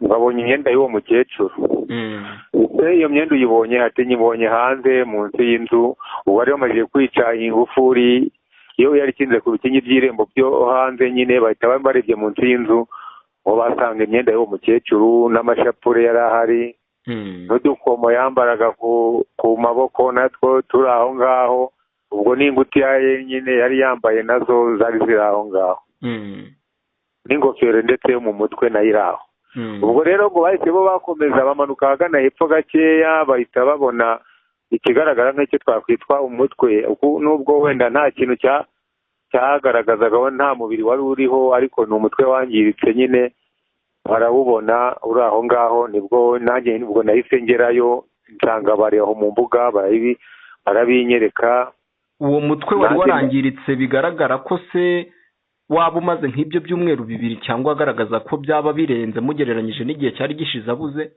Ngo abonye imyenda y'uwo mukecuru. Iyo myenda uyibonye? Ati nyibonye hanze munsi y'inzu. Ubu bari bamaze kwica ingufuri iyo yari ikinze ku bikingi by'irembo byo hanze nyine, bahita barebye munsi y'inzu ngo basanga imyenda y'uwo mukecuru n'amashapure yari ahari, n'udukomo yambaraga ku maboko natwo turi aho ngaho. Ubwo n'ingutiya ye nyine yari yambaye nazo zari ziri aho ngaho, n'ingofero ndetse yo mu mutwe nayo iri aho. Ubwo rero ngo bahise bo bakomeza bamanuka ahagana hepfo gakeya, bahita babona ikigaragara nk'icyo twakwitwa umutwe, nubwo wenda nta kintu cyagaragazaga, nta mubiri wari uriho, ariko ni umutwe wangiritse nyine, barawubona uri aho ngaho. Nibwo nanjye nibwo nahise ngerayo, nsanga bari aho mu mbuga barabinyereka. Uwo mutwe wari warangiritse, bigaragara ko se waba umaze nk'ibyo byumweru 2 cyangwa agaragaza ko byaba birenze mugereranyije n'igihe cyari gishize abuze.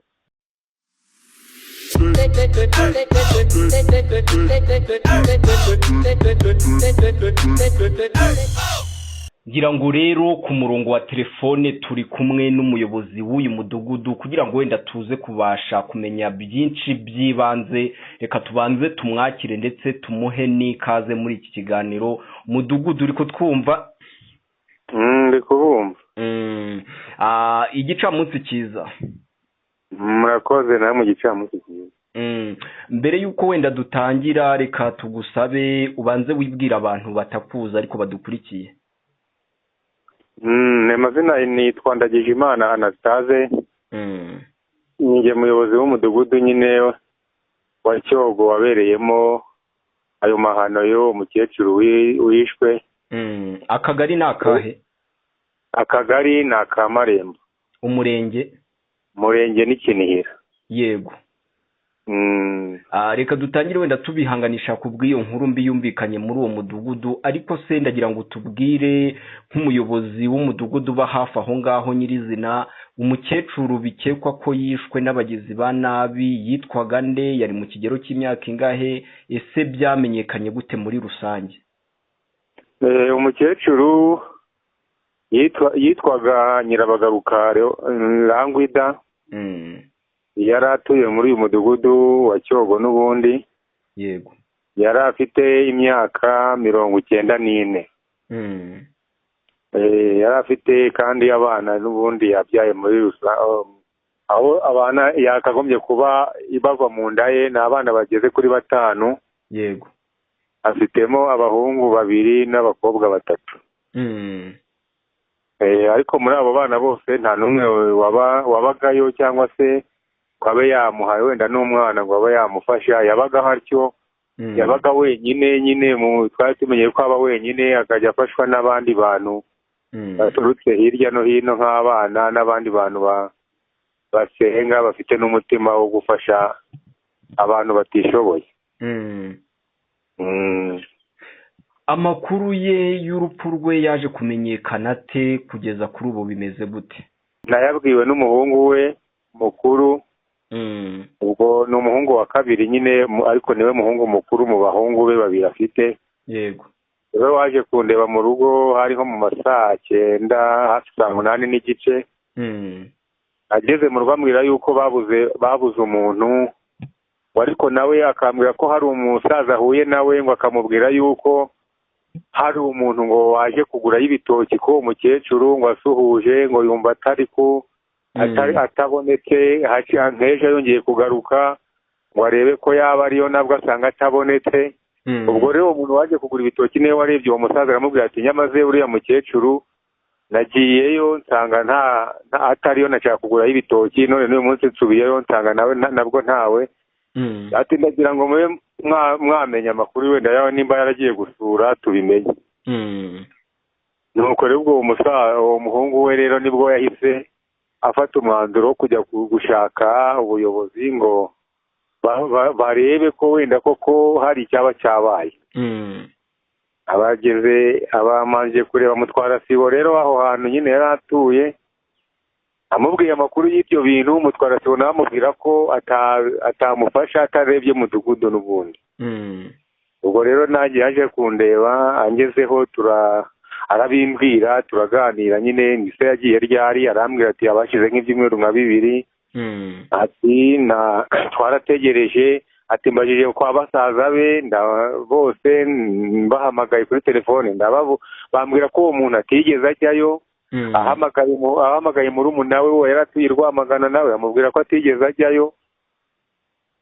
Ngira ngo rero ku murongo wa telefone turi kumwe n'umuyobozi w'uyu mudugudu kugira ngo wenda tuze kubasha kumenya byinshi by'ibanze. Reka tubanze tumwakire ndetse tumuhe n'ikaze muri iki kiganiro. Mudugudu, uri kutwumva? Ndi kubumva. Igicamunsi cyiza. Murakoze namwe, igicamunsi cyiza. Mbere y'uko wenda dutangira, reka tugusabe ubanze wibwira abantu batakuza ariko badukurikiye. Amazina nitwa Ndagijimana Anastase, njye muyobozi w'umudugudu nyine wa Cyogo wabereyemo ayo mahano y'uwo mukecuru wishwe. Akagari ni akahe? Akagari ni aka Marembo. Umurenge? Umurenge ni Kinihira. Yego. Reka dutangire wenda tubihanganisha ku bw'iyo nkuru mbi yumvikanye muri uwo mudugudu, ariko se ndagira ngo tubwire nk'umuyobozi w'umudugudu uba hafi aho ngaho nyirizina, umukecuru bikekwa ko yishwe n'abagizi ba nabi yitwaga nde, yari mu kigero cy'imyaka ingahe, ese byamenyekanye gute muri rusange? Umukecuru yitwaga Nyirabagaruka Langwida. Yari atuye muri uyu mudugudu wa Cyogo n'ubundi. Yego. Yari afite imyaka 94. Yari afite kandi abana n'ubundi yabyaye muri rusange, aho abana yakagombye kuba bava mu nda ye ni abana bageze kuri 5. Yego. Afitemo abahungu 2 n'abakobwa 3. Ariko muri abo bana bose nta n'umwe wabagayo cyangwa se abe yamuhaye wenda n'umwana ngo abe yamufasha. Yabaga atyo, yabaga wenyine nyine, twari tumenye ko aba wenyine, akajya afashwa n'abandi bantu baturutse hirya no hino nk'abana n'abandi bantu basenga bafite n'umutima wo gufasha abantu batishoboye. Amakuru ye y'urupfu rwe yaje kumenyekana ate kugeza kuri ubu bimeze gute? Nayabwiwe n'umuhungu we mukuru. Ubwo ni umuhungu wa kabiri nyine, ariko niwe muhungu mukuru mu bahungu be 2 afite. Yego. We waje kundeba mu rugo hari nko mu masaa 9 hafi saa 8:15. Ageze mu rugo ambwira yuko babuze umuntu, ariko nawe akambwira ko hari umusaza ahuye nawe ngo akamubwira yuko hari umuntu ngo waje kugura y'ibitoki ko umukecuru ngo asuhuje ngo yumva atari ko atabonetse. Nk'ejo yongeye kugaruka ngo arebe ko yaba ariyo, nabwo asanga atabonetse. Ubwo rero umuntu waje kugura ibitoki niwe warebye uwo musaza aramubwira ati nyamaze uriya mukecuru nagiyeyo nsanga nta atariyo, nashaka kugura y'ibitoki none n'uyu munsi nsubiyeyo nsanga nawe nabwo ntawe. Ati ndagira ngo mube mwamenya amakuru wenda yawe nimba yaragiye gusura tubimenye. Nuko rero ubwo uwo muhungu we rero nibwo yahise afata umwanzuro wo kujya gushaka ubuyobozi ngo barebe ko wenda koko hari icyaba cyabaye. Abageze abamanje kureba Mutwara Sibo rero aho hantu nyine yari atuye, amubwiye amakuru y'ibyo bintu. Mutwara Sibo nawe amubwira ko atamufasha atarebye mudugudu n'ubundi. Ubwo rero nanjye yaje kundeba angezeho Arabimbwira, turaganira nyine, ese yagiye ryari? Arambwira ati abashize nk'ibyumweru nka 2. Ati na twarategereje, ati mbajije kwa basaza be bose mbahamagaye kuri telefone, bambwira ko uwo muntu atigeze ajyayo. Ahamagaye murumuna we yari atuye i Rwamagana, nawe amubwira ko atigeze ajyayo.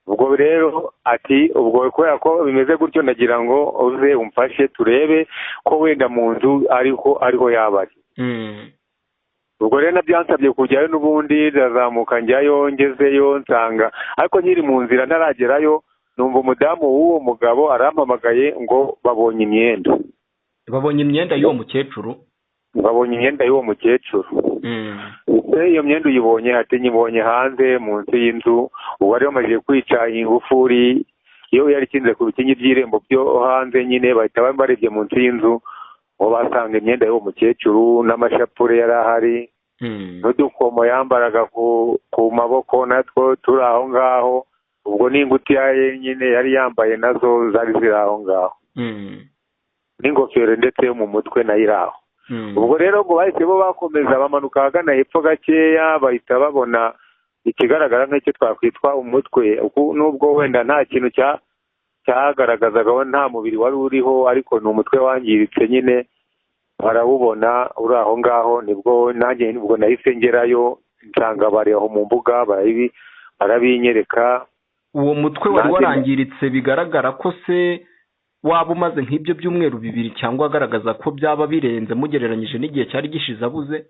Ubwo rero ati ubwo kubera ko bimeze gutyo, ndagira ngo uze umfashe turebe ko wenda mu nzu ariho yaba ari. Ubwo rero nabyansabye kujyayo n'ubundi, ndazamuka njyayo, ngezeyo nsanga, ariko nkiri mu nzira ntaragerayo numva umudamu w'uwo mugabo arampamagaye ngo babonye imyenda. Babonye imyenda y'uwo mukecuru? Babonye imyenda y'uwo mukecuru. Iyo myenda uyibonye? Ati nyibonye hanze munsi y'inzu. Ubu bari bamaze kwica ingufuri iyo yari ikinze ku bikingi by'irembo byo hanze nyine, bahita barebye munsi y'inzu ngo basanga imyenda y'uwo mukecuru n'amashapure yari ahari, n'udukomo yambaraga ku maboko natwo turi aho ngaho. Ubwo n'ingutiya ye nyine yari yambaye nazo zari ziri aho ngaho, n'ingofero ndetse yo mu mutwe nayo iri aho. Ubwo rero ngo bahise bo bakomeza bamanuka ahagana hepfo gakeya, bahita babona ikigaragara nk'icyo twakwitwa umutwe, nubwo wenda nta kintu cyagaragazaga, nta mubiri wari uriho, ariko ni umutwe wangiritse nyine, barawubona uri aho ngaho. Nibwo nanjye nibwo nahise ngerayo, nsanga bari aho mu mbuga barabinyereka. Uwo mutwe wari warangiritse, bigaragara ko se waba umaze nk'ibyo byumweru 2 cyangwa agaragaza ko byaba birenze mugereranyije n'igihe cyari gishize abuze?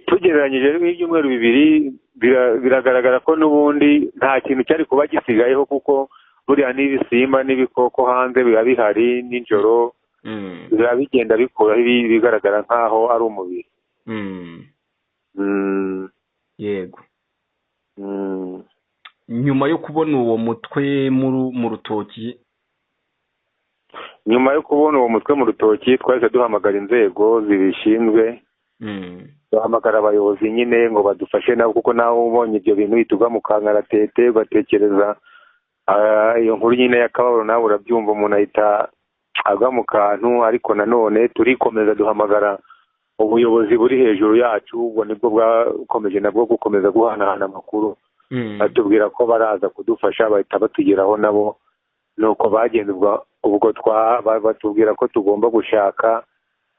Tugereranyije n'ibyumweru 2 biragaragara ko n'ubundi nta kintu cyari kuba gisigayeho, kuko buriya n'ibisimba n'ibikoko hanze biba bihari nijoro, biba bigenda bikuraho bigaragara nk'aho ari umubiri. Yego. Nyuma yo kubona uwo mutwe mu rutoki? Nyuma yo kubona uwo mutwe mu rutoki twahise duhamagara inzego zibishinzwe, duhamagara abayobozi nyine ngo badufashe nabo, kuko nawe ubonye ibyo bintu uhita ugwa mu kangaratete, ugatekereza iyo nkuru nyine y'akababaro, nawe urabyumva, umuntu ahita agwa mu kantu. Ariko nanone turikomeza duhamagara ubuyobozi buri hejuru yacu, ubwo nibwo bwakomeje nabwo gukomeza guhanahana amakuru, batubwira ko baraza kudufasha, bahita batugeraho nabo. Nuko bagenda ubwo batubwira ko tugomba gushaka,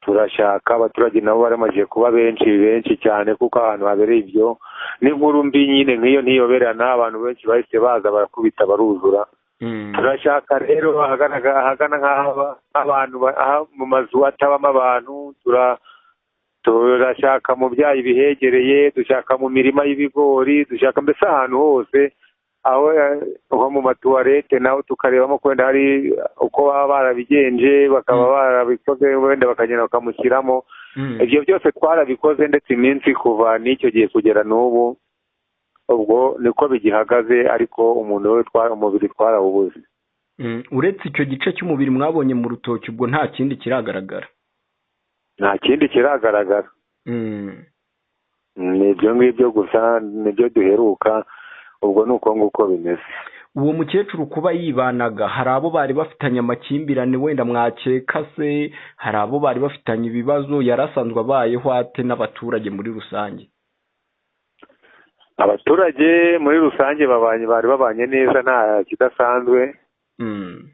turashaka. Abaturage nabo baramaze kuba benshi benshi cyane, kuko ahantu habereye ibyo n'inkuru mbi nyine nk'iyo ntiyoberana, abantu benshi bahise baza barakubita baruzura. Turashaka rero ahagana nk'abantu mu mazu atabamo abantu, turashaka mu byayi bihegereye, dushaka mu mirima y'ibigori, dushaka mbese ahantu hose, aho nko mu matuwarete naho tukarebamo ko wenda hari uko baba barabigenje, bakaba barabikoze wenda bakagenda bakamushyiramo. Ibyo byose twarabikoze, ndetse iminsi kuva n'icyo gihe kugera n'ubu ubwo niko bigihagaze, ariko umuntu we umubiri twarawubuze. Uretse icyo gice cy'umubiri mwabonye mu rutoki, ubwo nta kindi kiragaragara? Nta kindi kiragaragara. Ni ibyo ngibyo gusa, nibyo duheruka, ubwo ni uko nguko bimeze. Uwo mukecuru kuba yibanaga, hari abo bari bafitanye amakimbirane wenda mwakeka se, hari abo bari bafitanye ibibazo, yarasanzwe abayeho ate n'abaturage muri rusange? Abaturage muri rusange bari babanye neza, nta kidasanzwe.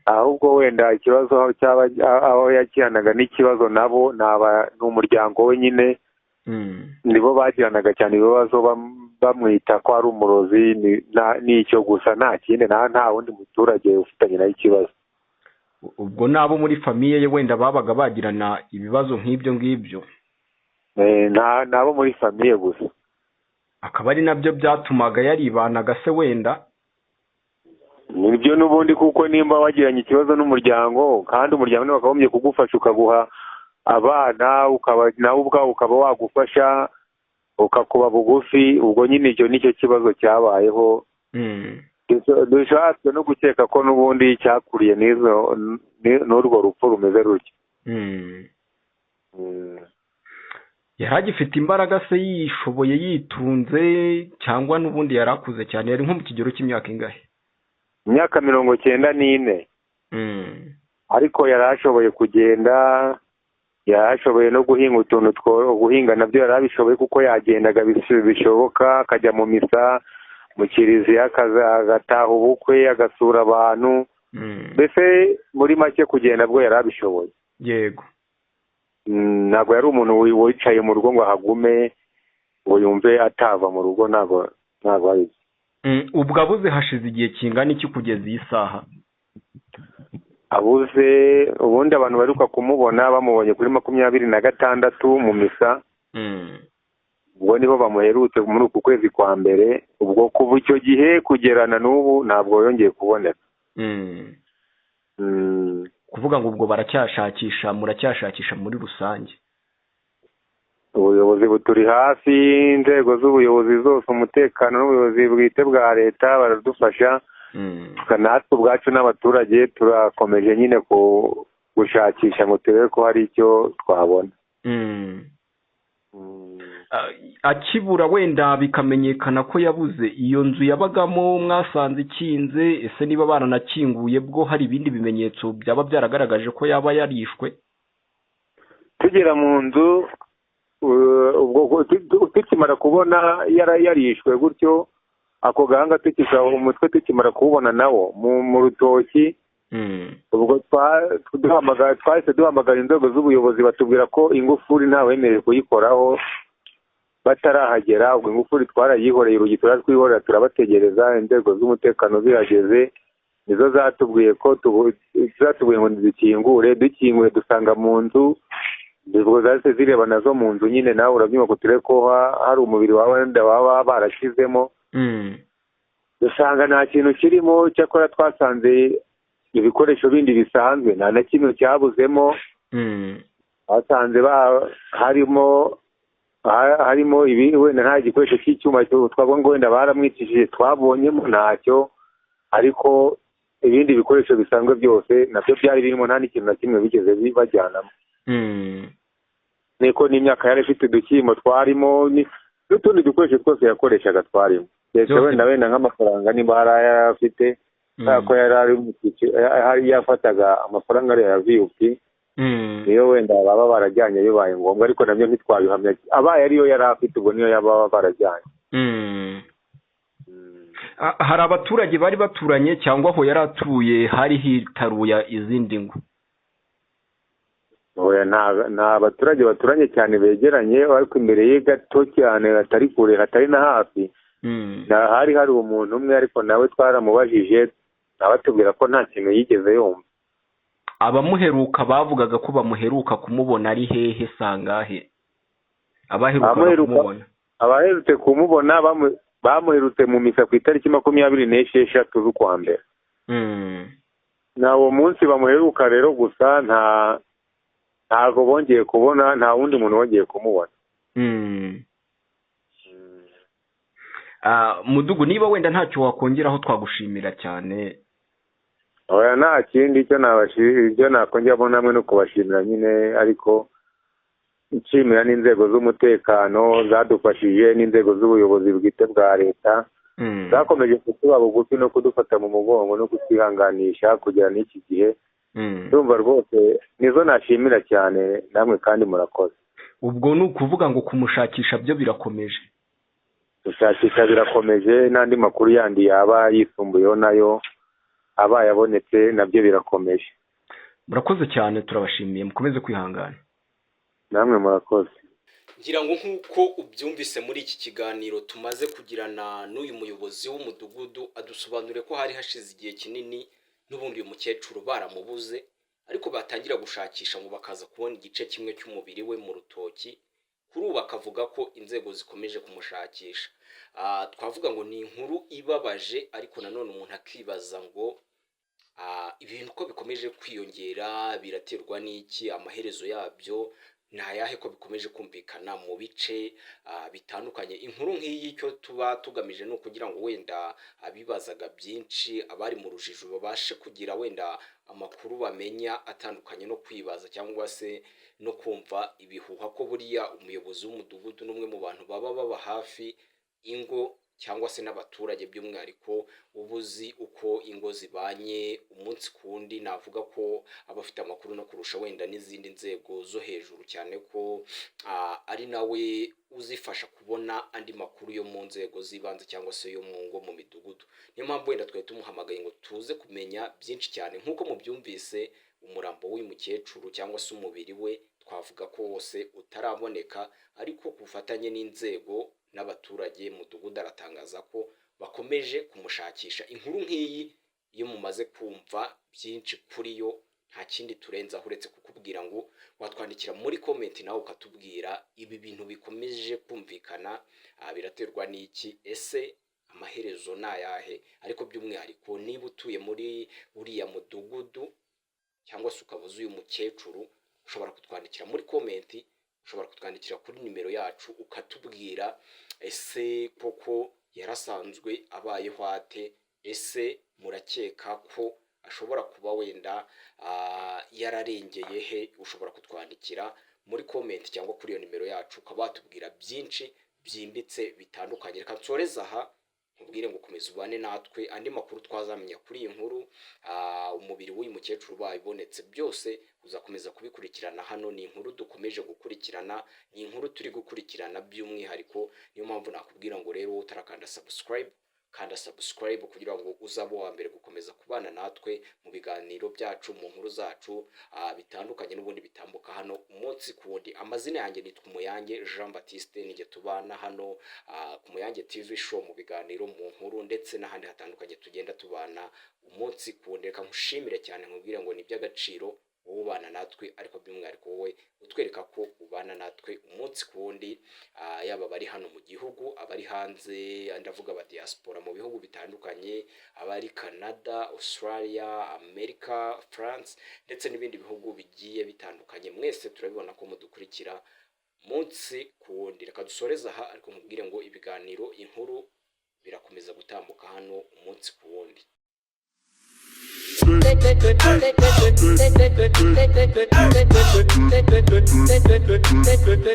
Ahubwo wenda ikibazo cyaba aho yakiranaga n'ikibazo nabo ni umuryango we nyine, nibo bagiranaga cyane ibibazo, bamwita ko ari umurozi, n'icyo gusa, nta kindi, nta wundi muturage ufitanye nawe ikibazo. Ubwo nabo muri famiye ye wenda babaga bagirana ibibazo nk'ibyo ngibyo? Nabo muri famiye gusa. Akaba ari nabyo byatumaga yaribanaga se wenda? Nibyo n'ubundi, kuko nimba wagiranye ikibazo n'umuryango, kandi umuryango niwe wakagombye kugufasha ukaguha abana, ukaba nawe ubwawe ukaba wagufasha, ukakuba bugufi, ubwo nyine icyo nicyo kibazo cyabayeho. Dushatse no gukeka ko n'ubundi cyakuriye n'urwo rupfu rumeze rutyo. Yari agifite imbaraga se, yishoboye, yitunze, cyangwa n'ubundi yari akuze cyane? Yari nko mu kigero cy'imyaka ingahe? Imyaka 94. Ariko yari ashoboye kugenda, Yarashoboye no guhinga utuntu guhinga nabyo yari abishoboye, kuko yagendaga bishoboka, akajya mu misa mu kiliziya, agataha ubukwe, agasura abantu, mbese muri make kugenda bwo yari abishoboye. Yego. Ntabwo yari umuntu wicaye mu rugo ngo ahagume ngo yumve atava mu rugo, ntabwo ari. Ubwo abuze hashize igihe kingana iki kugeza iyi saha? Abuze ubundi abantu baheruka kumubona bamubonye kuri 26 mu misa, ubwo niho bamuherutse muri uku kwezi kwa mbere. Ubwo kuva icyo gihe kugerana n'ubu ntabwo yongeye kuboneka. Kuvuga ngo ubwo baracyashakisha, muracyashakisha muri rusange? Ubuyobozi buturi hafi, inzego z'ubuyobozi zose, umutekano n'ubuyobozi bwite bwa leta baradufasha, natwe ubwacu n'abaturage turakomeje nyine gushakisha ngo turebe ko hari icyo twabona. Akibura wenda bikamenyekana ko yabuze, iyo nzu yabagamo mwasanze ikinze, ese niba baranakinguye bwo hari ibindi bimenyetso byaba byaragaragaje ko yaba yarishwe? Tugera mu nzu ubwo tukimara kubona yarishwe gutyo, ako gahanga tukisa umutwe tukimara kuwubona nawo mu rutoki, ubwo twahise duhamagara inzego z'ubuyobozi, batubwira ko ingufuri ntawemerewe kuyikoraho batarahagera. Ubwo ingufuri twarayihoreye, urugi turatwihorera, turabategereza, inzego z'umutekano zihageze nizo zatubwiye ko zatubwiye ngo dukingure. Dukinguye dusanga mu nzu, ubwo zahise zireba nazo mu nzu nyine, nawe urabyumva ko turebe ko hari umubiri wawe wenda baba barashyizemo, dusanga nta kintu kirimo. Cyakora twasanze ibikoresho bindi bisanzwe, nta na kimwe cyabuzemo. Twasanze harimo ibi wenda nta gikoresho cy'icyuma twavuga ngo wenda baramwicishije, twabonyemo ntacyo, ariko ibindi bikoresho bisanzwe byose nabyo byari birimo, nta n'ikintu na kimwe bigeze bajyanamo. Niko n'imyaka yari ifite udushyimbo twarimo, n'utundi dukoresho twose yakoreshaga twarimo, ndetse wenda nk'amafaranga niba hari ayo yari afite, kubera ko yari yafataga amafaranga ariyo ya VUP, niyo wenda baba barajyanye bibaye ngombwa, ariko nabyo ntitwabihamya, abaye ariyo yari afite ubwo niyo yaba barajyanye. Hari abaturage bari baturanye cyangwa aho yari atuye hari hitaruye izindi ngo? Nta baturage baturanye cyane begeranye, ariko imbere ye gato cyane hatari kure hatari na hafi hari hari umuntu umwe, ariko nawe twaramubajije abatubwira ko nta kintu yigeze yumva. Abamuheruka bavugaga ko bamuheruka kumubona ari hehe sangahe? Abaherutse kumubona bamuherutse mu misa ku itariki 26 z'ukwa mbere. Na uwo munsi bamuheruka rero gusa, ntabwo bongeye kubona, nta wundi muntu wongeye kumubona. Mudugu, niba wenda ntacyo wakongeraho twagushimira cyane. Oya, nta kindi icyo nakongeraho namwe no kubashimira nyine, ariko nshimira n'inzego z'umutekano zadufashije, n'inzego z'ubuyobozi bwite bwa leta zakomeje kutuba bugufi no kudufata mu mugongo no kutwihanganisha kugera n'iki gihe. Ndumva rwose nizo nashimira cyane, namwe kandi murakoze. Ubwo ni ukuvuga ngo kumushakisha byo birakomeje? Gushakisha birakomeje, n'andi makuru yandi yaba yisumbuyeho nayo abaye abonetse nabyo birakomeje. Murakoze cyane, turabashimiye, mukomeze kwihangana. Namwe murakoze. Ngira ngo nk'uko ubyumvise muri iki kiganiro tumaze kugirana n'uyu muyobozi w'umudugudu, adusobanuriye ko hari hashize igihe kinini n'ubundi uyu mukecuru baramubuze, ariko batangira gushakisha ngo bakaza kubona igice kimwe cy'umubiri we mu rutoki. Kuri ubu akavuga ko inzego zikomeje kumushakisha. Twavuga ngo ni inkuru ibabaje, ariko nanone umuntu akibaza ngo ibintu ko bikomeje kwiyongera biraterwa n'iki? Amaherezo yabyo ni ayahe ko bikomeje kumvikana mu bice bitandukanye? Inkuru nk'iyi icyo tuba tugamije ni ukugira ngo wenda abibazaga byinshi, abari mu rujijo babashe kugira wenda amakuru bamenya atandukanye no kwibaza cyangwa se no kumva ibihuha, ko buriya umuyobozi w'umudugudu n'umwe mu bantu baba baba hafi ingo. cyangwa se n'abaturage by'umwihariko, uba uzi uko ingo zibanye umunsi ku wundi. Navuga ko aba afite amakuru no kurusha wenda n'izindi nzego zo hejuru, cyane ko ari nawe uzifasha kubona andi makuru yo mu nzego z'ibanze cyangwa se yo mu ngo, mu midugudu. Niyo mpamvu wenda twari tumuhamagaye ngo tuze kumenya byinshi cyane. Nk'uko mubyumvise, umurambo w'uyu mukecuru cyangwa se umubiri we, twavuga ko wose utaraboneka, ariko ku bufatanye n'inzego n'abaturage, mudugudu aratangaza ko bakomeje kumushakisha. Inkuru nk'iyi, iyo mumaze kumva byinshi kuri yo, nta kindi turenzaho uretse kukubwira ngo watwandikira muri comment nawe ukatubwira ibi bintu bikomeje kumvikana, biraterwa n'iki? Ese amaherezo ni ayahe? Ariko by'umwihariko, niba utuye muri uriya mudugudu cyangwa se ukaba uzi uyu mukecuru, ushobora kutwandikira muri comment, ushobora kutwandikira kuri nimero yacu, ukatubwira: ese koko yarasanzwe abayeho ate? Ese murakeka ko ashobora kuba wenda yararengeye he? Ushobora kutwandikira muri comment cyangwa kuri iyo nimero yacu, ukaba watubwira byinshi byimbitse bitandukanye. Reka nsoreze aha, nkubwire ngo komeza ubane natwe. Andi makuru twazamenya kuri iyi nkuru, umubiri w'uyu mukecuru ubaye ubonetse, byose uzakomeza kubikurikirana hano. Ni inkuru dukomeje gukurikirana, ni inkuru turi gukurikirana by'umwihariko. Niyo mpamvu nakubwira ngo rero wowe utarakanda subscribe, kanda subscribe kugira ngo uzabe uwa mbere gukomeza kubana natwe mu biganiro byacu, mu nkuru zacu bitandukanye n'ubundi bitambuka hano umunsi ku wundi. Amazina yanjye nitwa Umuyange Jean Baptiste, nijye tubana hano ku Muyange TV Show, mu biganiro, mu nkuru ndetse n'ahandi hatandukanye tugenda tubana umunsi ku wundi. Reka nkushimire cyane, nkubwire ngo ni iby'agaciro wowe ubana natwe, ariko by'umwihariko wowe utwereka ko ubana natwe umunsi ku wundi, yaba abari hano mu gihugu, abari hanze, ndavuga aba diaspora mu bihugu bitandukanye, abari Canada, Australia, America, France ndetse n'ibindi bihugu bigiye bitandukanye. Mwese turabibona ko mudukurikira munsi ku wundi. Reka dusoreze aha, ariko nkubwire ngo ibiganiro, inkuru birakomeza gutambuka hano umunsi ku wundi.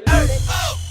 Hey.